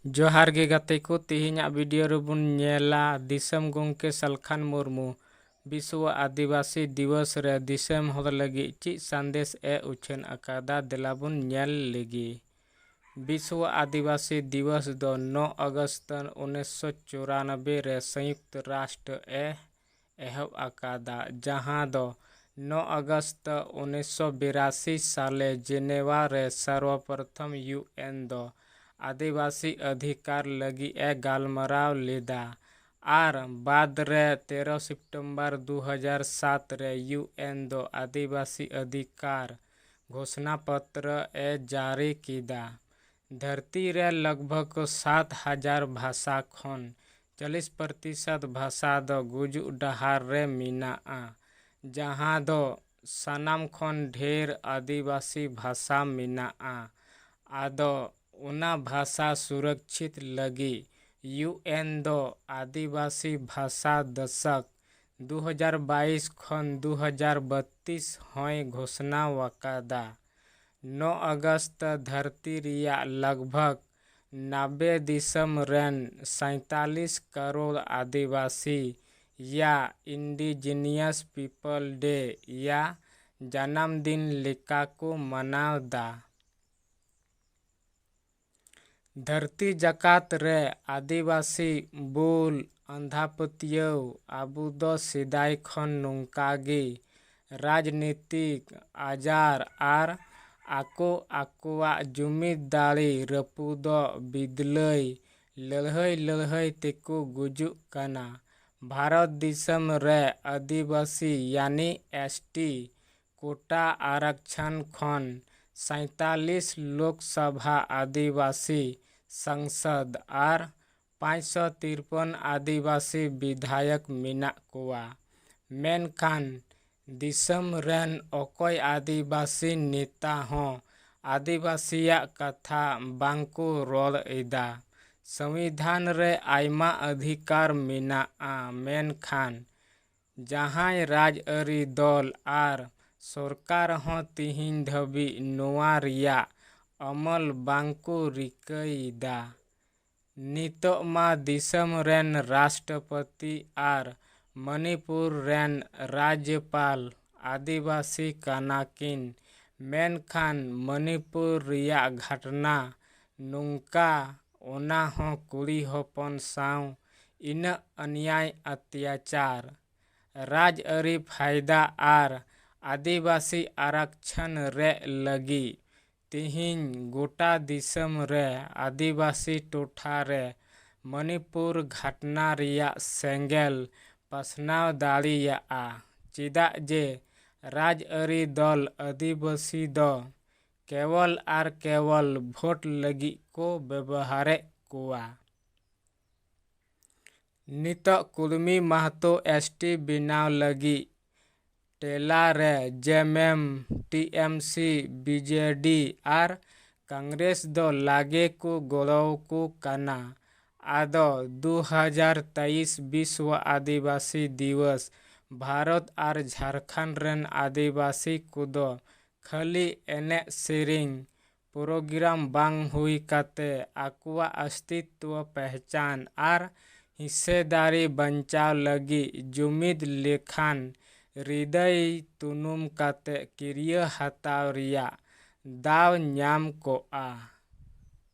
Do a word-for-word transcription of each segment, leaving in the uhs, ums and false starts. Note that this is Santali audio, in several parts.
ᱡᱚᱦᱟᱨ ᱜᱮ ᱜᱟᱛᱮ ᱠᱚ, ᱛᱮᱦᱮᱧᱟᱜ video ᱨᱮᱵᱚᱱ ᱧᱮᱞᱟ ᱫᱤᱥᱚᱢ ᱜᱚᱢᱠᱮ ᱥᱟᱞᱠᱷᱟᱱ ᱢᱩᱨᱢᱩ ᱵᱤᱥᱣᱚ ᱟᱹᱫᱤᱵᱟᱹᱥᱤ ᱫᱤᱵᱚᱥ ᱨᱮ ᱫᱤᱥᱚᱢ ᱦᱚᱲ ᱞᱟᱹᱜᱤᱫ ᱪᱮᱫ ᱥᱟᱸᱫᱮᱥ ᱮ ᱩᱪᱷᱟᱹᱱ ᱟᱠᱟᱫᱟ᱾ ᱫᱮᱞᱟ ᱵᱚᱱ ᱧᱮᱞ ᱞᱮᱜᱮ᱾ ᱵᱤᱥᱣᱚ ᱟᱹᱫᱤᱵᱟᱹᱥᱤ ᱫᱤᱵᱚᱥ ᱫᱚ ᱱᱚ ᱟᱜᱚᱥᱴ ᱩᱱᱤᱥᱥᱚ ᱪᱩᱨᱟᱱᱚᱵᱵᱳᱭ ᱨᱮ ᱥᱚᱭᱩᱠᱛ ᱨᱟᱥᱴᱨ ᱮ ᱮᱦᱚᱵ ᱟᱠᱟᱫᱟ, ᱡᱟᱦᱟᱸ ᱫᱚ ᱱᱚ ᱟᱜᱚᱥᱴ ᱩᱱᱤᱥᱥᱚ ᱵᱤᱨᱟᱥᱤ ᱥᱟᱞᱮ ᱡᱮᱱᱮᱣᱟ ᱨᱮ ᱥᱚᱨᱵᱚᱯᱨᱚᱛᱷᱚᱢ UN ᱫᱚ ᱟᱹᱫᱤᱵᱟᱹᱥᱤ ᱚᱫᱷᱤᱠᱟᱨ ᱞᱟᱹᱜᱤᱫ ᱮ ᱜᱟᱞᱢᱟᱨᱟᱣ ᱞᱮᱫᱟ᱾ ᱟᱨ ᱵᱟᱫ ᱨᱮ ᱛᱮᱨᱚ ᱥᱮᱯᱴᱮᱢᱵᱚᱨ ᱫᱩ ᱦᱟᱡᱟᱨ ᱥᱟᱛ ᱨᱮ UN ᱫᱚ ᱟᱹᱫᱤᱵᱟᱹᱥᱤ ᱚᱫᱷᱤᱠᱟᱨ ᱜᱷᱳᱥᱱᱟ ᱯᱚᱛᱨᱚ ᱮ ᱡᱟᱹᱨᱤ ᱠᱮᱫᱟ᱾ ᱫᱷᱟᱹᱨᱛᱤ ᱨᱮ ᱞᱟᱜᱽ ᱵᱷᱟᱜᱽ ᱥᱟᱛ ᱦᱟᱡᱟᱨ ᱵᱷᱟᱥᱟ ᱠᱷᱚᱱ ᱪᱚᱞᱞᱤᱥ ᱯᱨᱚᱛᱤᱥᱚᱛ ᱵᱷᱟᱥᱟ ᱫᱚ ᱜᱩᱡᱩᱜ ᱰᱟᱦᱟᱨ ᱨᱮ ᱢᱮᱱᱟᱜᱼᱟ, ᱡᱟᱦᱟᱸ ᱫᱚ ᱥᱟᱱᱟᱢ ᱠᱷᱚᱱ ᱰᱷᱮᱨ ᱟᱹᱫᱤᱵᱟᱹᱥᱤ ᱵᱷᱟᱥᱟ ᱢᱮᱱᱟᱜᱼᱟ᱾ ᱟᱫᱚ ᱚᱱᱟ ᱵᱷᱟᱥᱟ ᱥᱩᱨᱚᱠᱪᱷᱤᱛ ᱞᱟᱹᱜᱤᱫ UN ᱫᱚ ᱟᱹᱫᱤᱵᱟᱹᱥᱤ ᱵᱷᱟᱥᱟ ᱫᱚᱥᱚᱠ ᱫᱩ ᱦᱟᱡᱟᱨ ᱵᱟᱭᱤᱥ ᱠᱷᱚᱱ ᱫᱩ ᱦᱟᱡᱟᱨ ᱵᱟᱛᱤᱥ ᱦᱚᱸᱭ ᱜᱷᱳᱥᱱᱟ ᱟᱠᱟᱫᱟ᱾ ᱱᱚ ᱟᱜᱚᱥᱴ ᱫᱷᱟᱹᱨᱛᱤ ᱨᱮᱭᱟᱜ ᱞᱟᱜᱽ ᱵᱷᱟᱜᱽ ᱱᱟᱵᱮ ᱫᱤᱥᱚᱢ ᱨᱮᱱ ᱥᱟᱭᱛᱟᱞᱤᱥ ᱠᱟᱨᱳᱲ ᱟᱹᱫᱤᱵᱟᱹᱥᱤ ᱭᱟ Indigenous People Day ᱭᱟ ᱡᱟᱱᱟᱢ ᱫᱤᱱ ᱞᱮᱠᱟ ᱠᱚ ᱢᱟᱱᱟᱣ ᱫᱟ᱾ ᱫᱷᱟᱹᱨᱛᱤ ᱡᱟᱠᱟᱛ ᱨᱮ ᱟᱹᱫᱤᱵᱟᱹᱥᱤ ᱵᱩᱞ ᱟᱸᱫᱷᱟᱯᱟᱹᱛᱭᱟᱹᱣ ᱟᱵᱚ ᱫᱚ ᱥᱮᱫᱟᱭ ᱠᱷᱚᱱ ᱱᱚᱝᱠᱟ ᱜᱮ ᱨᱟᱡᱽᱱᱤᱛᱤᱠ ᱟᱡᱟᱨ ᱟᱨ ᱟᱠᱚ ᱟᱠᱚᱣᱟᱜ ᱡᱩᱢᱤᱫ ᱫᱟᱲᱮ ᱨᱟᱹᱯᱩᱫᱚᱜ ᱵᱤᱫᱞᱟᱹᱭ ᱞᱟᱹᱲᱦᱟᱹᱭ ᱞᱟᱹᱲᱦᱟᱹᱭ ᱛᱮᱠᱚ ᱜᱩᱡᱩᱜ ᱠᱟᱱᱟ᱾ ᱵᱷᱟᱨᱚᱛ ᱫᱤᱥᱚᱢ ᱨᱮ ᱟᱹᱫᱤᱵᱟᱹᱥᱤ ᱭᱟᱱᱤ ST ᱠᱳᱴᱟ ᱟᱨᱟᱠᱪᱷᱚᱱ ᱠᱷᱚᱱ ᱥᱟᱭᱛᱟᱞᱤᱥ ᱞᱳᱠᱥᱚᱵᱷᱟ ᱟᱹᱫᱤᱵᱟᱹᱥᱤ ᱥᱟᱝᱥᱚᱫ ᱟᱨ ᱯᱟᱸᱪᱥᱚ ᱛᱤᱨᱯᱚᱱ ᱟᱹᱫᱤᱵᱟᱹᱥᱤ ᱵᱤᱫᱷᱟᱭᱚᱠ ᱢᱮᱱᱟᱜ ᱠᱚᱣᱟ᱾ ᱢᱮᱱᱠᱷᱟᱱ ᱫᱤᱥᱚᱢ ᱨᱮᱱ ᱚᱠᱚᱭ ᱟᱹᱫᱤᱵᱟᱹᱥᱤ ᱱᱮᱛᱟ ᱦᱚᱸ ᱟᱹᱫᱤᱵᱟᱹᱥᱤᱭᱟᱜ ᱠᱟᱛᱷᱟ ᱵᱟᱝᱠᱚ ᱨᱚᱲ ᱮᱫᱟ᱾ ᱥᱚᱝᱵᱤᱫᱷᱟᱱ ᱨᱮ ᱟᱭᱢᱟ ᱚᱫᱷᱤᱠᱟᱨ ᱢᱮᱱᱟᱜᱼᱟ, ᱢᱮᱱᱠᱷᱟᱱ ᱡᱟᱦᱟᱸᱭ ᱨᱟᱡᱽᱟᱹᱨᱤ ᱫᱚᱞ ᱟᱨ ᱥᱚᱨᱠᱟᱨ ᱦᱚᱸ ᱛᱤᱦᱤᱧ ᱫᱷᱟᱹᱵᱤᱡ ᱱᱚᱣᱟ ᱨᱮᱭᱟᱜ ᱟᱢᱚᱞ ᱵᱟᱝᱠᱚ ᱨᱤᱠᱟᱹᱭᱮᱫᱟ᱾ ᱱᱤᱛᱚᱜ ᱢᱟ ᱫᱤᱥᱚᱢ ᱨᱮᱱ ᱨᱟᱥᱴᱨᱚᱯᱚᱛᱤ ᱟᱨ ᱢᱚᱱᱤᱯᱩᱨ ᱨᱮᱱ ᱨᱟᱡᱽᱡᱚᱯᱟᱞ ᱟᱹᱫᱤᱵᱟᱹᱥᱤ ᱠᱟᱱᱟ ᱠᱤᱱ, ᱢᱮᱱᱠᱷᱟᱱ ᱢᱚᱱᱤᱯᱩᱨ ᱨᱮᱭᱟᱜ ᱜᱷᱟᱴᱱᱟ ᱱᱚᱝᱠᱟ, ᱚᱱᱟ ᱦᱚᱸ ᱠᱩᱲᱤ ᱦᱚᱯᱚᱱ ᱥᱟᱶ ᱤᱱᱟᱹᱜ ᱚᱱᱭᱟᱭ ᱚᱛᱭᱟᱪᱟᱨ᱾ ᱨᱟᱡᱽᱟᱹᱨᱤ ᱯᱷᱟᱭᱫᱟ ᱟᱨ ᱟᱹᱫᱤᱵᱟᱹᱥᱤ ᱟᱨᱟᱠᱪᱷᱚᱱ ᱨᱮᱡ ᱞᱟᱹᱜᱤᱫ ᱛᱤᱦᱤᱧ ᱜᱚᱴᱟ ᱫᱤᱥᱚᱢ ᱨᱮ ᱟᱹᱫᱤᱵᱟᱹᱥᱤ ᱴᱚᱴᱷᱟ ᱨᱮ ᱢᱚᱱᱤᱯᱩᱨ ᱜᱷᱟᱴᱱᱟ ᱨᱮᱭᱟᱜ ᱥᱮᱸᱜᱮᱞ ᱯᱟᱥᱱᱟᱣ ᱫᱟᱲᱮᱭᱟᱜᱼᱟ, ᱪᱮᱫᱟᱜ ᱡᱮ ᱨᱟᱡᱽᱟᱹᱨᱤ ᱫᱚᱞ ᱟᱹᱫᱤᱵᱟᱹᱥᱤ ᱫᱚ ᱠᱮᱣᱚᱞ ᱟᱨ ᱠᱮᱣᱚᱞ ᱵᱷᱳᱴ ᱞᱟᱹᱜᱤᱫ ᱠᱚ ᱵᱮᱵᱚᱦᱟᱨᱮᱫ ᱠᱚᱣᱟ᱾ ᱱᱤᱛᱚᱜ ᱠᱩᱲᱢᱤ ᱢᱟᱦᱟᱛᱚ ᱮᱥᱴᱤ ᱵᱮᱱᱟᱣ ᱞᱟᱹᱜᱤᱫ ᱴᱮᱞᱟ ᱨᱮ ᱡᱮᱢᱮᱢ, ᱴᱤ ᱮᱢ ᱥᱤ, ᱵᱤ ᱡᱮ ᱰᱤ ᱟᱨ ᱠᱚᱝᱜᱨᱮᱥ ᱫᱚ ᱞᱟᱜᱮ ᱠᱚ ᱜᱚᱲᱚᱣᱟᱠᱚ ᱠᱟᱱᱟ᱾ ᱟᱫᱚ ᱫᱩ ᱦᱟᱡᱟᱨ ᱛᱮᱭᱤᱥ ᱵᱤᱥᱣᱚ ᱟᱹᱫᱤᱵᱟᱹᱥᱤ ᱫᱤᱣᱚᱥ ᱵᱷᱟᱨᱚᱛ ᱟᱨ ᱡᱷᱟᱨᱠᱷᱚᱸᱰ ᱨᱮᱱ ᱟᱹᱫᱤᱵᱟᱹᱥᱤ ᱠᱚᱫᱚ ᱠᱷᱟᱹᱞᱤ ᱮᱱᱮᱡ ᱥᱮᱨᱮᱧ ᱯᱨᱳᱜᱨᱟᱢ ᱵᱟᱝ ᱦᱩᱭ ᱠᱟᱛᱮ ᱟᱠᱚᱣᱟᱜ ᱚᱥᱛᱤᱛᱣᱚ ᱯᱮᱦᱪᱟᱱ ᱟᱨ ᱦᱤᱥᱥᱮᱫᱟᱨᱤ ᱵᱟᱧᱪᱟᱣ ᱞᱟᱹᱜᱤᱫ ᱡᱩᱢᱤᱫ ᱞᱮᱠᱷᱟᱱ ᱦᱨᱤᱫᱟᱹᱭ ᱛᱩᱱᱩᱢ ᱠᱟᱛᱮ ᱠᱤᱨᱭᱟᱹ ᱦᱟᱛᱟᱣ ᱨᱮᱭᱟᱜ ᱫᱟᱣ ᱧᱟᱢ ᱠᱚᱜᱼᱟ᱾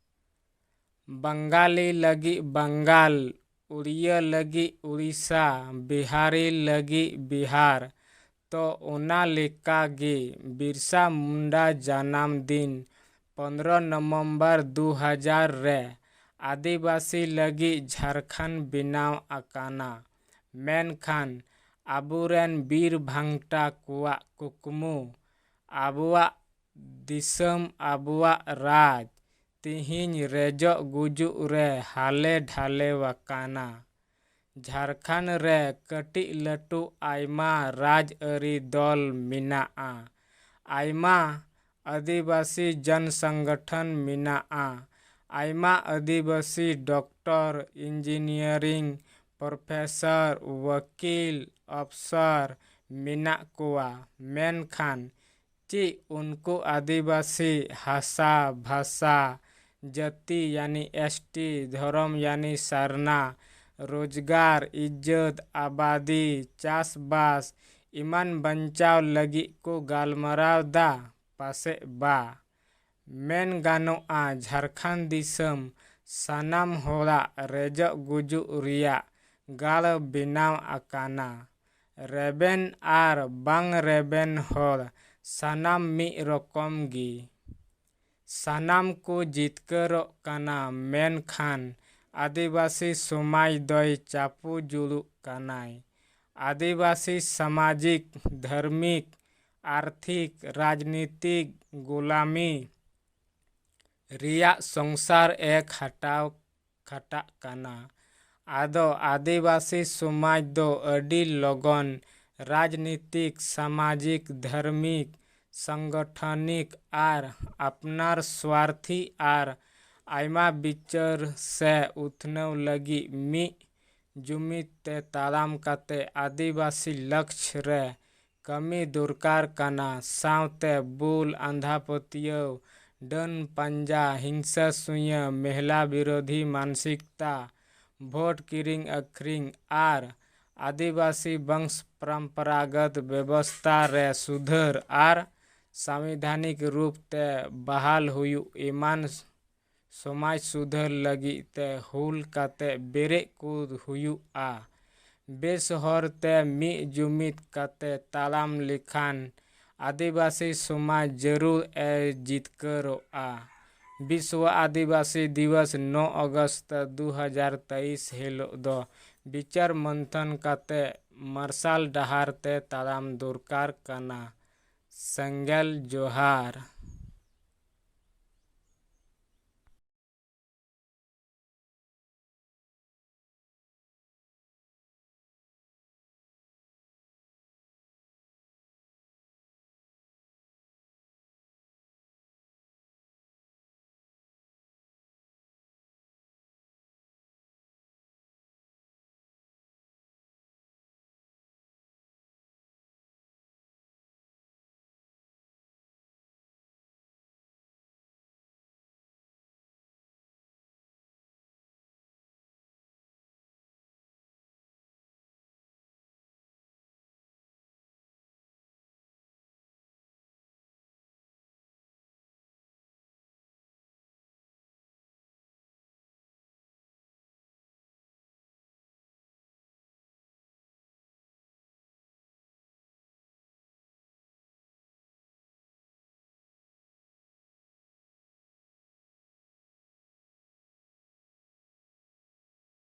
ᱵᱟᱝᱜᱟᱞᱤ ᱞᱟᱹᱜᱤᱫ ᱵᱟᱝᱜᱟᱞ, ᱩᱲᱤᱭᱟᱹ ᱞᱟᱹᱜᱤᱫ ᱩᱲᱤᱥᱥᱟ, ᱵᱤᱦᱟᱨᱤ ᱞᱟᱹᱜᱤᱫ ᱵᱤᱦᱟᱨ᱾ ᱛᱚ ᱚᱱᱟ ᱞᱮᱠᱟ ᱜᱮ ᱵᱤᱨᱥᱟ ᱢᱩᱱᱰᱟ ᱡᱟᱱᱟᱢ ᱫᱤᱱ ᱯᱚᱱᱫᱽᱨᱚ ᱱᱚᱵᱷᱮᱢᱵᱚᱨ ᱫᱩ ᱦᱟᱡᱟᱨ ᱨᱮ ᱟᱹᱫᱤᱵᱟᱹᱥᱤ ᱞᱟᱹᱜᱤᱫ ᱡᱷᱟᱨᱠᱷᱚᱸᱰ ᱵᱮᱱᱟᱣ ᱟᱠᱟᱱᱟ᱾ ᱢᱮᱱᱠᱷᱟᱱ ᱟᱵᱚᱨᱮᱱ ᱵᱤᱨ ᱵᱷᱟᱝᱴᱟ ᱠᱚᱣᱟᱜ ᱠᱩᱠᱢᱩ, ᱟᱵᱚᱣᱟᱜ ᱫᱤᱥᱚᱢ, ᱟᱵᱚᱣᱟᱜ ᱨᱟᱡᱽ, ᱛᱤᱦᱤᱧ ᱨᱮᱡᱚᱜ ᱜᱩᱡᱩᱜ ᱨᱮ ᱦᱟᱞᱮ ᱰᱷᱟᱞᱮ ᱟᱠᱟᱱᱟ᱾ ᱡᱷᱟᱨᱠᱷᱚᱸᱰ ᱨᱮ ᱠᱟᱹᱴᱤᱡ ᱞᱟᱹᱴᱩ ᱟᱭᱢᱟ ᱨᱟᱡᱽᱟᱹᱨᱤ ᱫᱚᱞ ᱢᱮᱱᱟᱜᱼᱟ᱾ ᱟᱭᱢᱟ ᱟᱹᱫᱤᱵᱟᱹᱥᱤ ᱡᱚᱱ ᱥᱚᱝᱜᱚᱴᱷᱚᱱ ᱢᱮᱱᱟᱜᱼᱟ᱾ ᱟᱭᱢᱟ ᱟᱹᱫᱤᱵᱟᱹᱥᱤ ᱰᱚᱠᱴᱚᱨ, ᱤᱧᱡᱤᱱᱤᱭᱟᱨᱤᱝ ᱯᱨᱚᱯᱷᱮᱥᱚᱨ, ᱣᱟᱹᱠᱤᱞ, ᱚᱯᱷᱥᱚᱨ ᱢᱮᱱᱟᱜ ᱠᱚᱣᱟ᱾ ᱢᱮᱱᱠᱷᱟᱱ ᱪᱮᱫ ᱩᱱᱠᱩ ᱟᱹᱫᱤᱵᱟᱹᱥᱤ ᱦᱟᱥᱟ, ᱵᱷᱟᱥᱟ, ᱡᱟᱹᱛᱤ ᱭᱟᱱᱤ ᱮᱥ ᱴᱤ, ᱫᱷᱚᱨᱚᱢ ᱭᱟᱱᱤ ᱥᱟᱨᱱᱟ, ᱨᱳᱡᱽᱜᱟᱨ, ᱤᱡᱽᱡᱚᱛ, ᱟᱵᱟᱫᱤ, ᱪᱟᱥᱵᱟᱥ ᱮᱢᱟᱱ ᱵᱟᱧᱪᱟᱣ ᱞᱟᱹᱜᱤᱫ ᱠᱚ ᱜᱟᱞᱢᱟᱨᱟᱣ ᱫᱟ ᱯᱟᱥᱮᱡ ᱵᱟ᱾ ᱢᱮᱱ ᱜᱟᱱᱚᱜᱼᱟ, ᱡᱷᱟᱨᱠᱷᱚᱸᱰ ᱫᱤᱥᱚᱢ ᱥᱟᱱᱟᱢ ᱦᱚᱲᱟᱜ ᱨᱮᱡᱚᱜ ᱜᱩᱡᱩᱜ ᱨᱮᱭᱟᱜ ᱜᱟᱲ ᱵᱮᱱᱟᱣ ᱟᱠᱟᱱᱟ᱾ ᱨᱮᱵᱮᱱ ᱟᱨ ᱵᱟᱝ ᱨᱮᱵᱮᱱ ᱦᱚᱲ ᱥᱟᱱᱟᱢ ᱢᱤᱫ ᱨᱚᱠᱚᱢ ᱜᱮ᱾ ᱥᱟᱱᱟᱢ ᱠᱚ ᱡᱤᱛᱠᱟᱹᱨᱚᱜ ᱠᱟᱱᱟ, ᱢᱮᱱᱠᱷᱟᱱ ᱟᱹᱫᱤᱵᱟᱹᱥᱤ ᱥᱚᱢᱟᱡᱽ ᱫᱚᱭ ᱪᱟᱯᱚ ᱡᱩᱞᱩᱜ ᱠᱟᱱᱟᱭ᱾ ᱟᱹᱫᱤᱵᱟᱹᱥᱤ ᱥᱟᱢᱟᱡᱤᱠ, ᱫᱷᱟᱨᱢᱤᱠ, ᱟᱨᱛᱷᱤᱠ, ᱨᱟᱡᱽᱱᱤᱛᱤᱠ ᱜᱩᱞᱟᱢᱤ ᱨᱮᱭᱟᱜ ᱥᱚᱝᱥᱟᱨ ᱮ ᱠᱷᱟᱴᱟᱣ ᱠᱷᱟᱴᱟᱜ ᱠᱟᱱᱟ᱾ ᱟᱫᱚ ᱟᱹᱫᱤᱵᱟᱹᱥᱤ ᱥᱚᱢᱟᱡᱽ ᱫᱚ ᱟᱹᱰᱤ ᱞᱚᱜᱚᱱ ᱨᱟᱡᱽᱱᱤᱛᱤᱠ, ᱥᱟᱢᱟᱡᱤᱠ, ᱫᱷᱟᱨᱢᱤᱠ, ᱥᱚᱝᱜᱚᱴᱷᱚᱱᱤᱠ ᱟᱨ ᱟᱯᱱᱟᱨ ᱥᱣᱟᱨᱛᱷᱤ ᱟᱨ ᱟᱭᱢᱟ ᱵᱤᱪᱟᱹᱨ ᱥᱮ ᱩᱛᱱᱟᱹᱣ ᱞᱟᱹᱜᱤᱫ ᱢᱤᱫ ᱡᱩᱢᱤᱫ ᱛᱮ ᱛᱟᱲᱟᱢ ᱠᱟᱛᱮ ᱟᱹᱫᱤᱵᱟᱹᱥᱤ ᱞᱚᱠᱥ ᱨᱮ ᱠᱟᱹᱢᱤ ᱫᱚᱨᱠᱟᱨ ᱠᱟᱱᱟ᱾ ᱥᱟᱶᱛᱮ ᱵᱩᱞ, ᱟᱸᱫᱷᱟ ᱯᱟᱹᱛᱭᱟᱹᱣ, ᱰᱟᱹᱱ ᱯᱟᱸᱡᱟ, ᱦᱤᱝᱥᱟᱹ ᱥᱩᱭᱟᱹ, ᱢᱮᱦᱞᱟ ᱵᱤᱨᱳᱫᱷᱤ ᱢᱟᱱᱥᱤᱠᱛᱟ, ᱵᱷᱳᱴ ᱠᱤᱨᱤᱧ ᱟᱹᱠᱷᱨᱤᱧ ᱟᱨ ᱟᱹᱫᱤᱵᱟᱹᱥᱤ ᱵᱚᱝᱥ ᱯᱚᱨᱚᱢᱯᱚᱨᱟᱜᱚᱛ ᱵᱮᱵᱚᱥᱛᱟ ᱨᱮ ᱥᱩᱫᱷᱟᱹᱨ ᱟᱨ ᱥᱟᱝᱵᱤᱫᱷᱟᱱᱤᱠ ᱨᱩᱯ ᱛᱮ ᱵᱟᱦᱟᱞ ᱦᱩᱭᱩᱜ ᱮᱢᱟᱱ ᱥᱚᱢᱟᱡᱽ ᱥᱩᱫᱷᱟᱹᱨ ᱞᱟᱹᱜᱤᱫ ᱛᱮ ᱦᱩᱞ ᱠᱟᱛᱮ ᱵᱮᱨᱮᱫ ᱠᱚ ᱦᱩᱭᱩᱜᱼᱟ᱾ ᱵᱮᱥ ᱦᱚᱨ ᱛᱮ ᱢᱤᱫ ᱡᱩᱢᱤᱫ ᱠᱟᱛᱮ ᱛᱟᱲᱟᱢ ᱞᱮᱠᱷᱟᱱ ᱟᱹᱫᱤᱵᱟᱹᱥᱤ ᱥᱚᱢᱟᱡᱽ ᱡᱟᱹᱨᱩᱲ ᱮ ᱡᱤᱛᱠᱟᱹᱨᱚᱜᱼᱟ᱾ ᱵᱤᱥᱣᱚ ᱟᱹᱫᱤᱵᱟᱹᱥᱤ ᱫᱤᱵᱚᱥ ᱱᱚ ᱟᱜᱚᱥᱴ ᱫᱩ ᱦᱟᱡᱟᱨ ᱛᱮᱭᱤᱥ ᱦᱤᱞᱳᱜ ᱫᱚ ᱵᱤᱪᱟᱹᱨ ᱢᱚᱱᱛᱷᱚᱱ ᱠᱟᱛᱮ ᱢᱟᱨᱥᱟᱞ ᱰᱟᱦᱟᱨ ᱛᱮ ᱛᱟᱲᱟᱢ ᱫᱚᱨᱠᱟᱨ ᱠᱟᱱᱟ᱾ ᱥᱮᱸᱜᱮᱞ ᱡᱚᱦᱟᱨ᱾